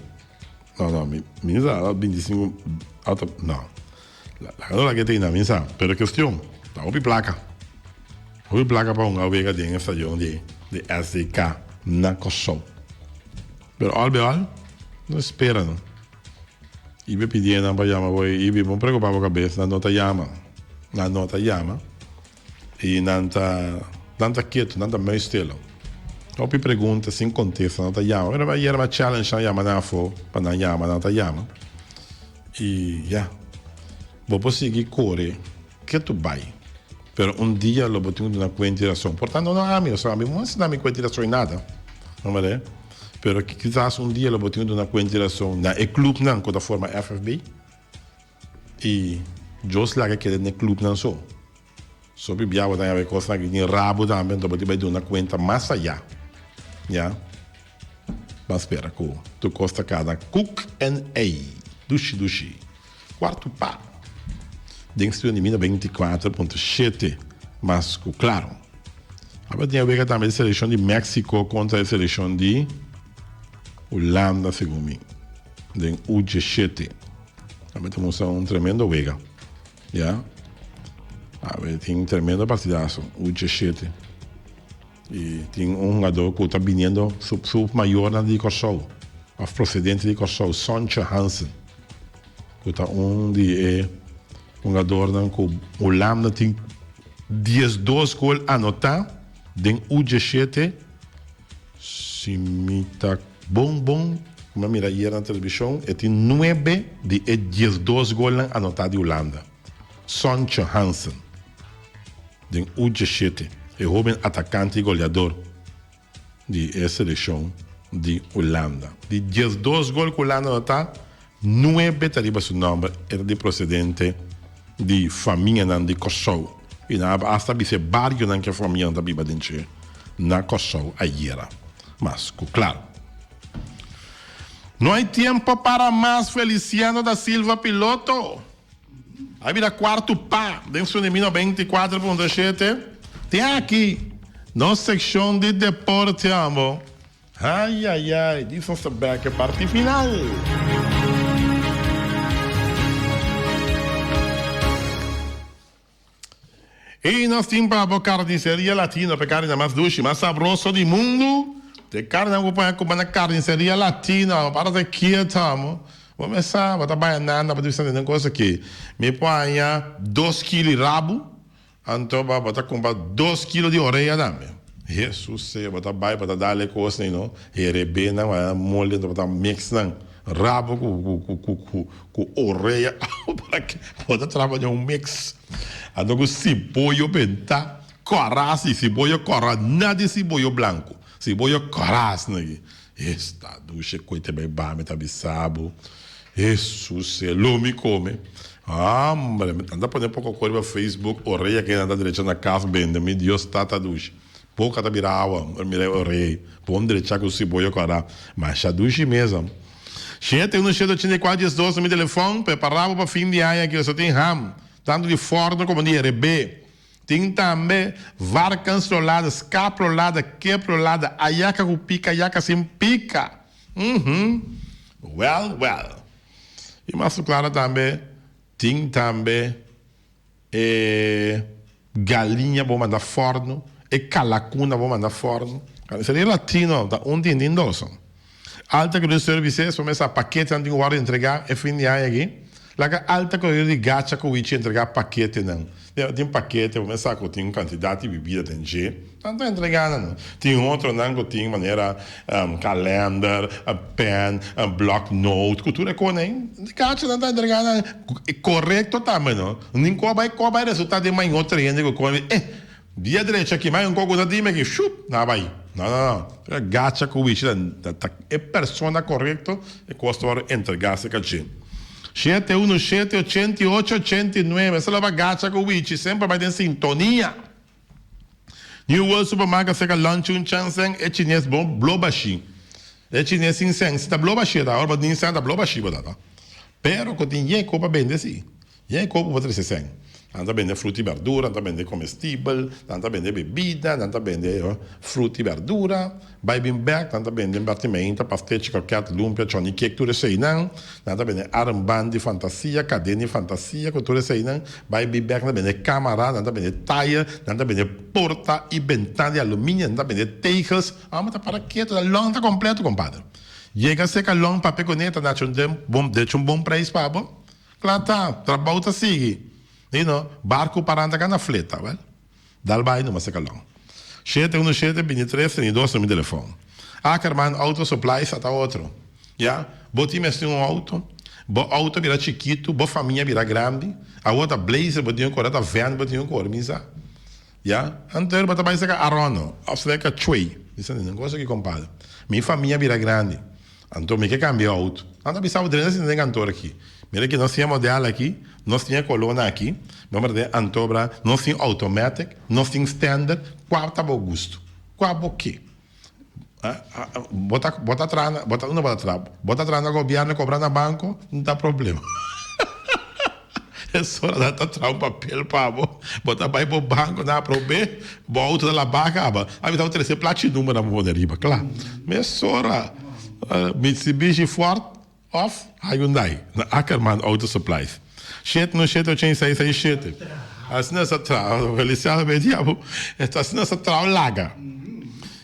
no no mi mi sa 25 auto no laga no laga te mi sa pero kestion ta hopi plaka hopi plaka pa hunga wega den e stadion di di SDK na Kòrsou pero al be al no spera no i pidi nan pa yama bo i bo preokupa bo kabes nan no ta yama nan no ta yama. I nan ta nan ta ketu, nan ta muistelo. Hopi pregunta sin kontesta, nan ta yama. Pero ayer mi a challenge nan yama nan afó pa nan yama, nan ta yama. I ya, bo por sigui kore ketu bai, pero un dia lo bo tin ku duna kuenta i rason. Por tanto no ami, osea ami no a mi kuenta i rason nada, no mare? Pero kisas un dia lo bo tin ku duna kuenta i rason na e clubnan ku ta forma FFB. I Dios laga keda den e clubnan so. So bibia bo ta yabe cosnan aki tin rabo tambe anto bo tin bay duna cuenta mas aya. Ya. Ban spera cu tur cos ta cada koek en ei. Dushi dushi. Cuarto pa. Den studio di mi na 24.7 mas cu claro. Aba tin a wega tambe di seleccion di Mexico contra e seleccion di Hulanda segun mi. Den U17. Tambe ta mustra un tremendo wega. Ya. Awe tin tremendo partidazo. U 17. I tin un hungadó ku ta biniendo su su mayornan di Kòrsou òf prosedente di Kòrsou, Sontje Hansen, ku ta un di e hungadornan ku Hulanda tin 12 gol anotá den U 17. Si mi ta bon bon, mi a mira ayer na televishon, e tin nuebe di e 12 golnan anotá di Hulanda. Sontje Hansen. Den U 17, e hoben atakante i goleador di e selekshon di Hulanda. Di 12 gol ku Hulanda anotá, nuebe ta riba su nòmber. E ta di prosedente di famianan di Kòrsou i nan a asta bisa e barionan ku e famianan ta biba den dje na Kòrsou ayera. Mas ku klaru. No hay tiempo para mas Feliciano da Silva piloto. A bira cuarto pa den su nimi 94.7. Tin aki nos seccion di deporte amo. Ay ay ay, dis nos ta bek e parti final. Y nos tin pa bo Carniceria Latino, p'e carne mas dushi, mas sabroso di mundu. T'e carnenan cu pone cuba na Carniceria Latino, amo para ta kieto amo. Bo mes sa, bo ta baya nanda, bo ta bisa den cos aki. Mi por haña dos kilo di rabu, anto bo ta cumpra dos kilo di orea tambe. Hesus sea, bo ta bay, bo ta dal e cosnan no, herebe nan, bo ta moli, anto bo ta mix nan. Rabo ku orea bo ta traha den un mix anto ku siboyo benta kòrá si siboyo kòrá nada di siboyo blanku siboyo kòrá asina aki esta dushi koe ta bai bami ta bisa bo Hesus lo mi kome hombre nan ta pone poko kos riba Facebook orea ke nan ta drecha na kas bende mi Dios tata dushi. Boca ta bira awa ora mira e orei bon drecha cu siboyo cora. Masha dushi mesa. Shete uno shete 84 12 na mi telefon. Prepara bo pa fin di aña aki. Boso tin ham, tanto di forno como di herebé. Tin tambe varkens rolada, skap rolada, kip rolada, ayaka cu pica, ayaka sin pica. Uhum. Well, well. Y mas clara tambe tin tambe. E galiña bo manda fòrnu, e kalakuna bo manda fòrnu. Seria latino ta un tin tin dos. Alta Cruz Services bo mester sa paketenan tin ku wòrdu entregá e fin di aña aki. Laga Alta Cruz di Gacha ku Wichi entregá paketenan. Tin pakete bo mester sa ku tin un kantidat di bibida den dje. Nan ta entregá nan. Tin otronan ku tin manera kalender, pen, blok note, ku tur e kos ei. Di kacha nan ta entregá nan. Korekto tambe no. Nin ku a bai ku a bai resultá den maña otro hende ku kome eh dia drecha aki maña un kos ku ta dime aki shup nan a bai. No no no. Gacha ku wichi ta e persona korekto e kos ta wòrdu entregá serka dje. Shete uno shete 88 89 Esei lo ba gacha ku wichi semper bai den sintonia. New World Supermarket serka Lunch Un Chan Seng e chines bon blo bashi. E chines sin seng si ta blo bashi ta ora bo tin seng ta blo bashi bo ta ta. Pero ku tin yen kopa bende si. Yen kopa bo trese seng. Nan ta bende fruta y berdura, nan ta bende comestibel, nan ta bende bebida, nan ta bende fruta y berdura. Bai bin bek, nan ta bende batimenta, pastechi, kroket, lumpia, choni cake, tur eseinan. Nan ta bende armband di fantasia, kadena di fantasia ku tur eseinan. Bai bin bek, nan ta bende kamara, nan ta bende tayer, nan ta bende porta i bentana di aluminio, nan ta bende tegels. Amo ta para ketu, ta long ta kompleto, kompadre. Yega serka long papia kuné, ta nachi un bon, derecho un bon preis pa bo. Kla ta, trabou ta sigui. You know, barku paranta ka na fleta, wèl. Dal bai numa serka long. Shete uno shete 23 32 na mi telefon. Ackerman Auto Supplies ata otro. Ya, bo tin mester un auto, bo auto a bira chikitu, bo famia a bira grandi, awor ta Blazer bo tin un kor, ata van bo tin un kor, mi sa. Ya, anto bo ta bai serka Arono of serka Chuy. Mi sa, Negocio aki compadre. Mi famia a bira grandi. Anto mi ke kambia outo. Nan ta bisa bo drenta sinta den kantor aki. Mira ki nos tin e model aki, nos tin e kolona aki, nomber den antobra, nos tin automatic, nos tin standard, kua ta bo gusto? Kua bo ke? Bo ta bo ta traha na bo ta unda bo ta traha? Bo ta traha na gobièrnu kobra na banko? No ta problema. Esora nan ta traha un papel pa bo, bo ta bai bo banko nan aprob'é, bo outo ta labá kaba. A mi tabata trese plachi number nan bo pone riba, kla. Mesora Mitsubishi Ford. Of Hyundai na Ackerman Auto Supplies. Shete no shete ochen seis seis shete. Asina sa tra, Feliciano be diabo, asina sa trao laga.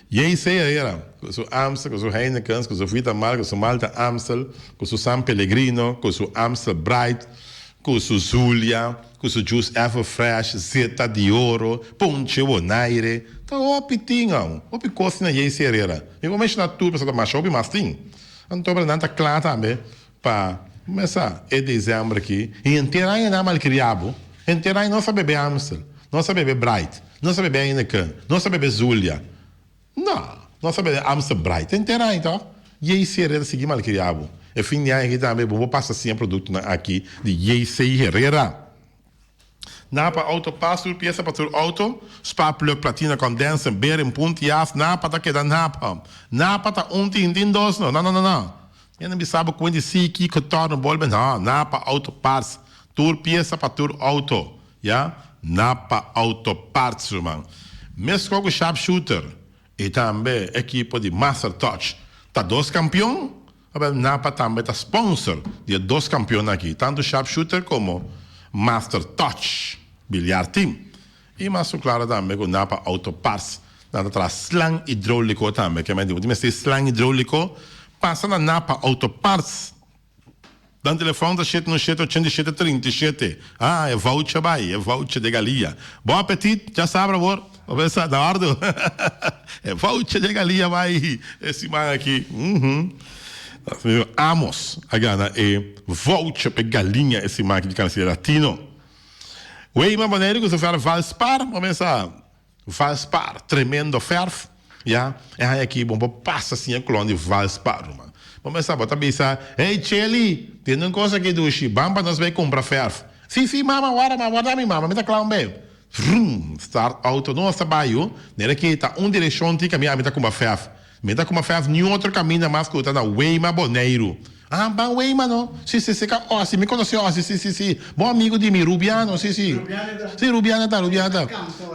JC Herrera, cu su Amstel, cu su Heinekens, cu su Vita Mar, cu su Malta Amstel, cu su San Pellegrino, cu su Amstel Bright, cu su Zulia, cu su Juice Ever Fresh, Zeta di Oro, Ponche Bonaire. Ta hopi tin aun, hopi cos tin na JC Herrera. Mi por menciona tur pasobra ta masha hopi mas tin. Anto pero nan ta kla tambe pa mesa e december aki y henter aña nan a malcria bo, henter aña nos a bebe Amstel, nos a bebe Bright, nos a bebe Heineken, nos a bebe Zulia, no, nos a bebe Amstel Bright henter aña to JC Herrera ta sigui malcria bo. E fin di aña aki tambe bo por pasa sin e productonan aki di JC Herrera. Napa auto pas tur pieza pa tur auto, spark plug, platina, condenser, bearing, punt yas, napa ta keda napa. Napa ta un tin tin dos no, no no no no. Mi a bisa bo cuenti si kico torno bolbe no, napa auto parts, tur pieza pa tur auto, ya, napa auto parts ruman. Mesco cu sharp shooter y tambe ekipo di master touch ta dos campeon. Abel Napa tambe ta sponsor di e dos campeonnan aki, tanto Sharpshooter como Master Touch Billiard Team. Y mas cu claro tambe cu Napa Auto Parts nan ta traha slang hidrolico tambe. Ke men di mester slang hidrolico pasa na Napa Auto Parts. Dan telefon ta shete no shete ochenta i shete trinta i shete. Ah, e voucher bai, e voucher de galia. Bon apetit, dja sabra awor. Bo pensa, na ordu. E voucher de galia bai e siman aki. Uhum. Amos a gana e voucher p'e galiña e siman aki di Canal Latino. Weima Boneiru ku su fer Valspar, bo pensa. Valspar, tremendo ferf, ya, e haña aki bo por pasa sin e klon di Valspar, ruman. Bo mester bo ta bisa, Hey Cheli, tende un kos aki dushi, ban pa nos bai kumpra ferf. Si, si, mama, wara, mama, warda mi, mama, mi ta kla un be. Vrum, start auto, nos ta bai yu, nera aki ta un direkshon tin kaminda ami ta kumpra ferf. Mi ta kuma ferf niun otro kaminda mas ku ta na Weima, Boneiru. Ah, ban Weima no? Si, si, si, ka Ossie, mi konosé Ossie, si, si, si. Bon amigu di mi, Rubiano, si, si. Si, Rubiano ta, Rubiano ta.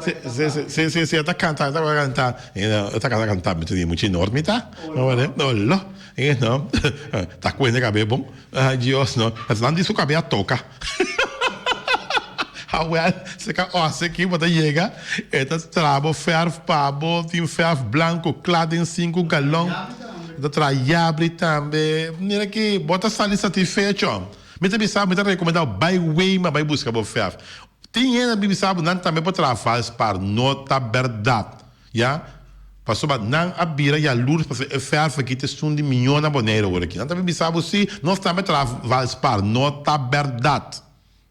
Si, si, si, si, si, si, e ta kanta, e ta kanta, e ta kanta kanta, mi ta di mucha inort mi ta, no, no, lo, no, ta kuende kabe bon, ay Dios no, nan di su kabe a toka. Awel, se ka ose ki bo ta yega, e ta traha bo ferf pa bo, tin ferf blanco kla den sinku galon, e ta traha yabri tambe. Mira ki bo ta sali satisfecho. Mi ta bisa bo, mi ta rekomenda bo bai Weima bai buska bo ferf. Tin hende a bisa bo nan tambe por traha valspar, no ta bèrdat. Ya, pasobra nan a bira yalurs pasobra e ferf aki ta esun di mió na Boneiru awor aki. Nan ta bisa bo si, nos tambe traha valspar, no ta bèrdat.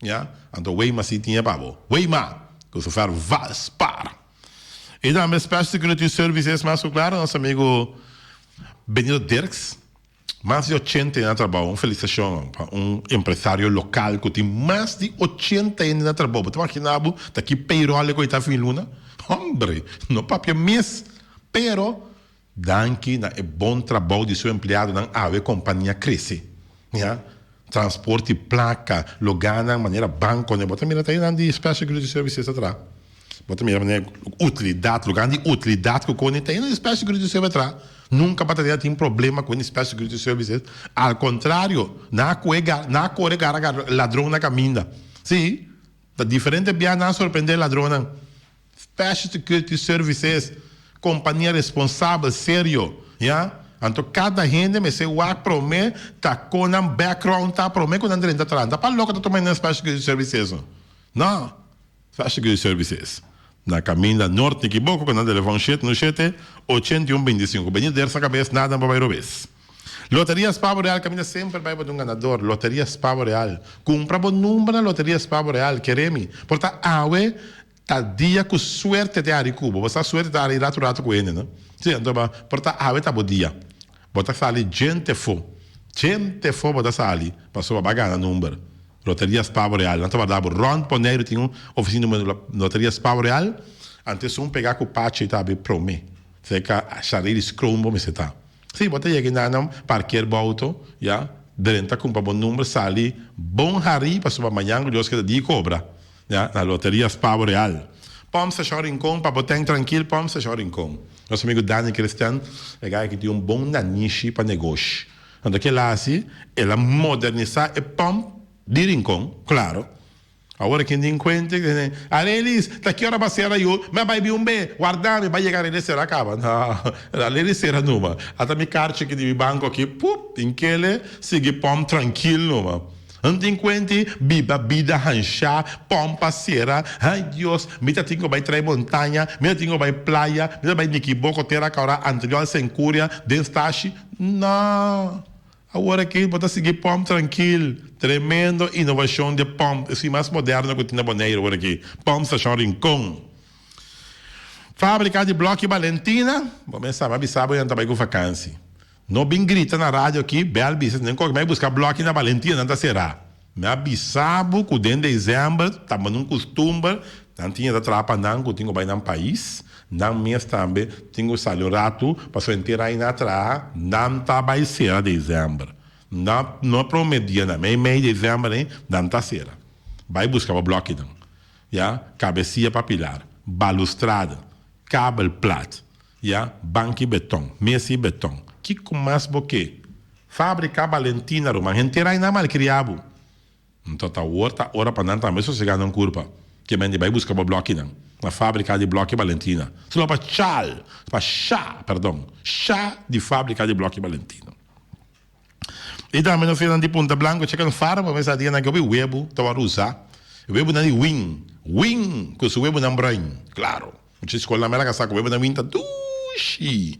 Ya, anto Weima si tin e pa bo. Weima! Ku su fer valspar. I tambe Special Security Services, mas ku klaro nos amigu Benito Dirks. Mas di ochenta hende na trabou, un felisitashon pa un empresario lokal ku tin mas di ochenta hende na trabou. Bo ta makina bo ta ki payroll e ku e ta fin luna? Hombre, no papia mes! Pero danki na e bon trabou di su empleadonan awe e kompania krese. Ya, transporte, plaka, loganan manera bankonan, bo ta mira ta einan di Special Security Services ta traha. Bo ta mira manera utilidat, lugar di utilidat ku koni ta ena di Special Security Service tra. Nunka Batadera tin problema ku e Special Security Services. Al kontrario, nan a kohe gar, nan a kore gara gara ladron na kaminda. Si, ta diferente bia nan a sorprende ladronnan. Special Security Services, kompania responsabel, serio, ya. Anto kada hende mester wak prome ta kon nan background ta prome ku nan drenta traha. Ta pa loko ta tuma e Special Security Services no. No. Special Security Services na caminda Noord Nikiboko cu nan telefon shete no shete, 81 25. Beni der sa cabes nada pa bay robes. Loteria Spavo Real caminda semper bay bo ta un ganador. Loteria Spavo Real. Cumpra bo number na Loteria Spavo Real. Kere mi. Por ta awe ta dia cu suerte te hari cu bo. Bo sa suerte ta hari rato rato cu hende no. Si anto ba por ta awe ta bo dia. Bo ta sali djente fo. Djente fo bo ta sali pasobra bo a gana number. Loteria Spavo Real. Nan ta warda bo rond Boneiru tin un oficina di Loteria Spavo Real. Antes un pega cu pachi ta abi prome. Cerca Shariris Kroon bo mester ta. Si, bo ta yega na nan parkeer bo auto, ya, drenta cumpra bo number sali bon hari pasobra mañan cu Dios keda di cobra, ya, na Loteria Spavo Real. Pump Station Rincon pa bo ten trankil Pump Station Rincon. Nos amigo Dani Christian e gaya ki tin un bon nanishi pa negoshi. Anto kila hasi, el a modernisá e pòmp di Rincon, klaro. Awor ken tin kuenta ku Arelis, ta ki ora ba sera yu? Mi a bai bin un be, warda mi, bai yega Arelis sera kaba. No, Arelis sera numa. Ata mi karchi aki di mi banko aki, pup, tin kele, sigui pòmp trankil numa. N tin kuenti, biba bida hanshá, pòmp a sera, ay Dios, mi ta tin ku bai trai montaña, mi ta tin ku bai playa, mi ta bai Nikiboko, Tera Kòrá, Antriol, Senkuria, den stashi. No! Awor aki bo ta sigui pòmp trankil. Tremendo inovashon di e pòmp, esei mas moderno ku tin na Boneiru awor aki, Pòmp Stashon Rincon. Fábrika di blòki Balentina, bo mes sa, mi a bisa bo nan ta bai ku fakansi. No bin grita na radio aki, bel bisa den koke mi a buska blòki na Balentina nan ta será. Mi a bisa bo ku den desèmber ta manda un kustumber, nan tin ta traha pa nan ku tin ku bai nan pais, nan mes tambe tin ku sali un ratu pasobra henter aña nan a traha, nan ta bai sera desèmber. Na no prome dia nan, mei mei desèmber ei nan ta sera. Bai buska bo blòkinan, ya, kabesia pa pilar, balustrada, kabel plat. Ya, banki beton, mesa i beton. Kiko mas bo ke? Fabrika Balentina, ruman. Henter ai nan malkriá bo. Nto ta awor ta ora pa nan tambe sosegá nan kurpa. Ke men di bai buska bo blòkinan na Fabrika di Blòki Balentina. Solo pa chal, pa sha, perdon, sha di Fabrika di Blòki Balentina. I tambe nos nan di Punta Blanco Chicken Farm, bo mester dia nan ke hopi webu ta wòrdu usá. Webunan di wing, wing ku su webunan bruin, klaro. Mucha skol na Merka sa ku webunan wing ta dushi.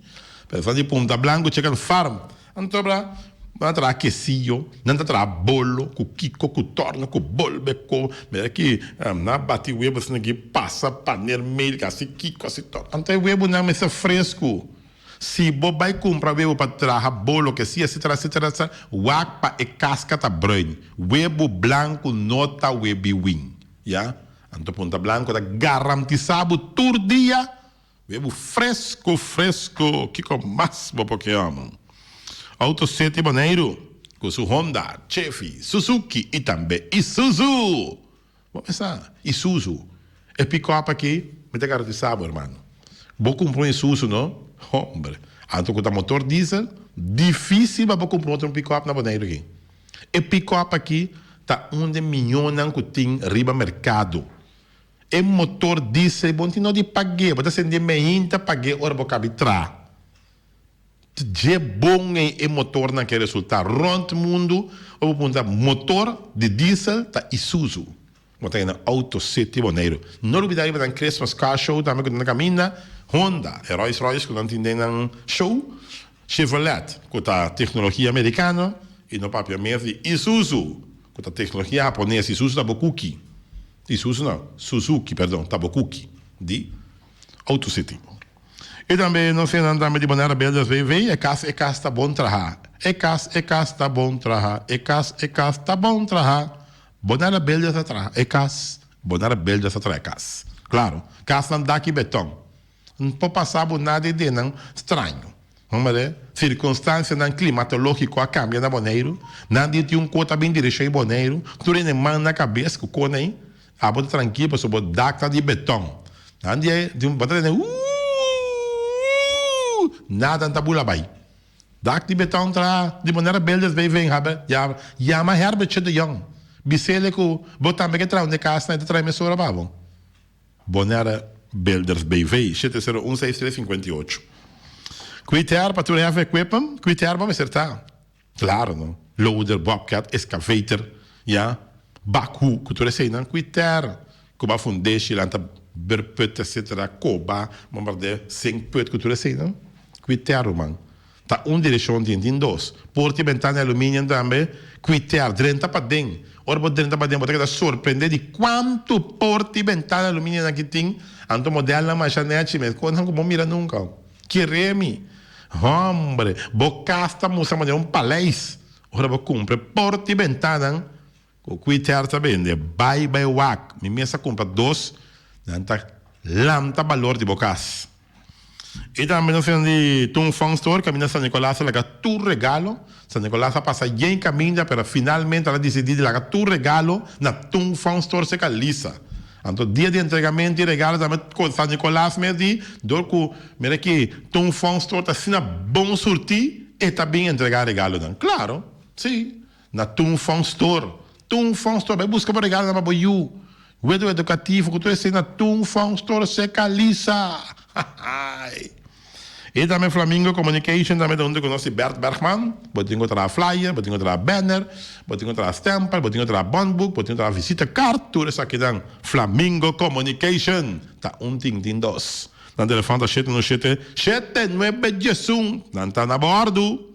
Pero esnan di Punta Blanco Chicken Farm, anto bra nan ta traha kesiyo, nan ta traha bolo ku kiko, ku torno, ku bolbe, ku mira ki nan a bati webu asina ki pasa paner meil hasi kiko hasi torno. Anto e webunan mester fresku. Si bo bai kumpra webu pa traha bolo, kesiyo, etcetera, etcetera, etcetera, wak pa e kaska ta bruin. Webu blanku no ta webi wing. Ya. Anto Punta Blanco ta garantisa bo tur dia webu fresco fresco kiko mas bo por ke amo. Auto City Boneiru ku su Honda, Chevy, Suzuki i tambe Isuzu. Bo mesa Isuzu e pick-up aki mi ta garantisa bo hermano. Bo kumpra un Isuzu no hombre anto ku ta motor diesel dificil pa bo kumpra un otro pick-up na Boneiru aki. E pick-up aki ta un den miñonnan ku tin riba merkado. E motor diesel bo no tin no di pag'é, bo ta sendé meinta pag'é ora bo kabi tra. Dje bon ei e motornan ke resultá rònt mundu ora bo puntra motor di diesel ta Isuzu. Bo ta hena Auto City Boneiru. No lubidá riba nan Christmas Car Show tambe ku ta na kaminda. Honda, e Rolls Royce ku nan tin den nan show. Chevrolet, ku ta teknologia merikano, i no papia mes di Isuzu, ku ta teknologia hapones. Isuzu ta bo kuki. Isuzu no, Suzuki, perdon, ta bo kuki di Auto City. I tambe nos hendenan tambe di Bonaire Builders BV, e kas, e kas ta bon traha. E kas, e kas ta bon traha. E kas, e kas ta bon traha. Bonaire Builders a traha e kas. Bonaire Builders a traha e kas. Klaro, kasnan daki beton. N por pasa bo nada e denan straño. Hombre, sirkunstansianan klimatológiko a kambia na Boneiru. Nan di tin un kos ta bin direkshon di Boneiru. Tur hende man na kabes ku kos ei. Abo ta trankil pasobra bo dak ta di beton. Nan di e bo ta tende uuuuh nada ta bula bai. Dak di beton tra di Bonaire Builders BV habe ya yama Herbertje de Jong. Bis'ele ku bo tambe ke traha un de kasnan e ta traha mesora pa bo. Bonaire Builders BV, 701 63 58. Kwiter pa tur heavy equipment, kwiter bo mester ta. Claro no, loader, bobcat, excavator, ya, backhoe, ku tur eseinan, kwiter ku ba fundeshi, lanta berput etc. Koba, bombardé, zinkput, ku tur eseinan, kwiter ruman. Ta un direccion tin, tin dos. Porta y bentana di aluminium tambe, cuiter, drenta paden. Ora bo drenta paden bo ta keda sorprende di cuanto porta y bentana di aluminium nan ki tin. Anto modelnan masha nechi mes, cosnan cu bo mira nunca. Kere mi, hombre, bo cas ta mustra manera un paleis ora bo cumpra e porta y bentanan cu cuiter ta bende. Bay bay wak, mi mes a cumpra dos, nan ta lanta balor di bo cas. I tambe nos tin di Tung Fong Store kaminda San Nicolas a laga tur regalo. San Nicolas a pasa yen kaminda pero finalmente al a disidí di laga tur regalo na Tung Fong Store serka Lisa. Anto dia di entregamento di regalo tambe San Nicolas mes di dor ku mira ki Tung Fong Store ta asina bon surtí. e ta bin entregá regalonan. Klaro, sí, na Tung Fong Store. Tung Fong Store, bai buska bo regalonan pa bo yu. Wedo edukativo ku tur esei na Tung Fong Store serka Lisa. Hahaai. I tambe Flamingo Communication tambe ta huntu ku nos di Bert Bergman. Bo tin ku traha flyer, bo tin ku traha banner, bo tin ku traha stempel, bo tin ku traha bondboek, bo tin ku traha visitekaart, tur esakinan Flamingo Communication ta un tin tin dos. Nan telefòn ta shete no shete, shete nuebe diesun. Nan ta na bordu.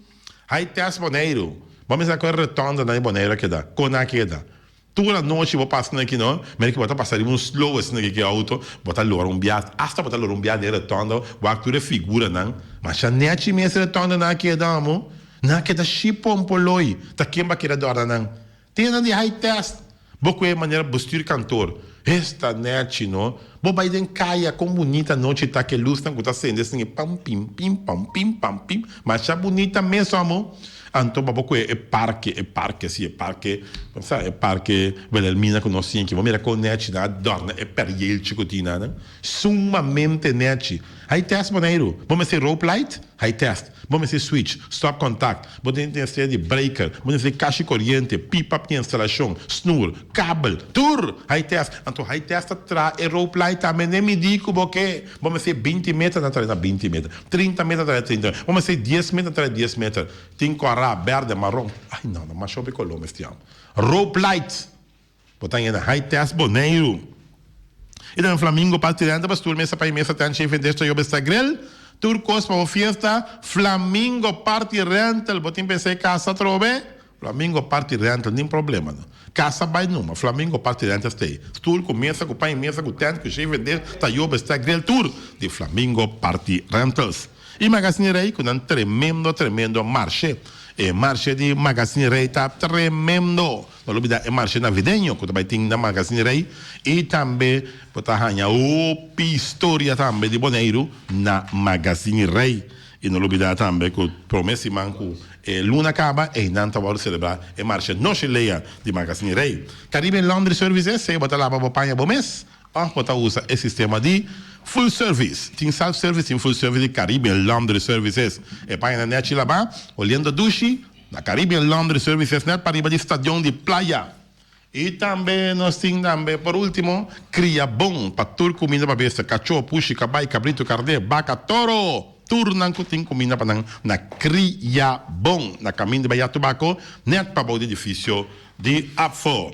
Hai tèst Boneiru. Bo mester sa ku e rotòndanan di Boneiru a keda. Kon nan a keda? Tur anochi bo pasa na aki no, mira ki bo ta pasa riba un slow asina aki ki auto, bo ta lora un bia, hasta bo ta lora un bia den rotonda, wak tur e figuranan, masha nechi mes e rotondanan a keda amo, nan a keda shi pompoloi, ta ken bo a keda dòrna nan? Tin nan di high test, bo ku e manera bestuurkantoor, esta nechi no, bo bai den kaya kon bunita anochi ta ku e lusnan ku ta sende asina ki pam pim pim pam pim pam pim, masha bunita mes amo. Anto pa bo kohe e parke, e parke si, e parke, bo sa, e parke Wilhelmina ku nos tin aki, bo mira kon nèchi nan a dòrna e perieeltje ku tin nan, sumamente nèchi. Hay tèst Boneiru, bo mester rope light? Hay tèst. Bo mester switch, stop contact, bo tin mester di breaker, bo mester kashi koriente, pipa di instalashon, snoer, kabel, tur! Hay tèst. Anto hay tèst ta traha e rope light tambe n'e midí ku bo ke. Bo mester binti meter, nan trae na binti meter. 30 meter trae 30 meter. Bo mester dies meter trae dies meter. Tin kòrá, bèrdè, maron. Ai no, no masha hopi koló mester am. Rope light. Bo ta yena high test Boneiru. I tambe Flamingo Park Tirenta pa stoel mesa pa mesa tent shef en yo besta grill. Tur kos pa bo fiesta. Flamingo Party Rental. Bo tin pensá e kasa atrobe? Flamingo Party Rental nin problema no. Casa bay numa, Flamingo Party Rental stay. Stoel cu mesa cu pan y mesa cu tent cu shave en dish, tayo, bestek, grill tur di Flamingo Party Rentals. Y Magazine Rey cu nan tremendo tremendo marshe. E marshe di Magazine Rey ta tremendo. No lubida e marshe navideño cu ta bay tin na Magazine Rey y tambe bo ta haya hopi historia tambe di Boneiru na Magazine Rey. Y no lubida tambe cu prome siman cu e luna caba, eynan ta wòrdu celebra e Marsha Noche Lea di Magazine Rey. Caribbean Laundry Services, sea bo ta laba bo paña bo mes of bo ta usa e sistema di full service. Tin self service, tin full service di Caribbean Laundry Services. E pañanan nechi laba, oliendo dushi, na Caribbean Laundry Services net pariba di Stadion di Playa. I tambe nos tin tambe por ultimo cria bon pa tur cuminda pa bestia, cacho, pushi, cabai, cabrito, carne, baca, toro, tur nan cu tin cuminda pa nan na cria bon na camin di Bahia Tubaco net pabou di edificio di APFO.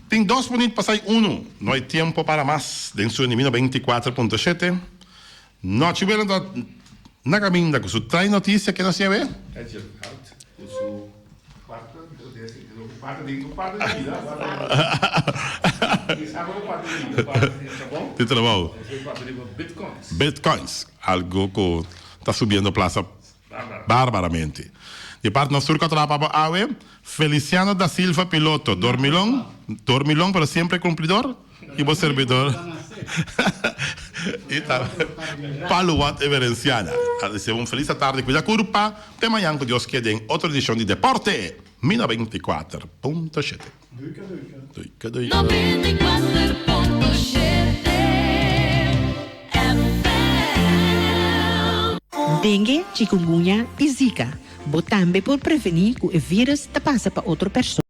Tin dos minuut pasai uno, no hay tiempo para mas den su Enimino 24.7. Nochi buena ta na caminda cu su trae noticia ke nos yebe. Edgel Hart cu su cuarta cuarta di cuarta di bida cuarta di bida cuarta di trabou di trabou bitcoins bitcoins algo cu ta subiendo plaza barbaramente di parte nos tur cu a traha pa bo awe Feliciano da Silva piloto dormilon dormilon pero siempre cumplidor. Y bo servidor y ta Paluwat Emerenciana a desea un feliz atardi, cuida curpa, te mañan cu Dios kier den otro edicion di Deporte Mi 94.7. Duika duika. Duika duika. 94.7 FM. Dengue, chikungunya y Zika. Bo tambe por preveni cu e virus ta pasa pa otro persona.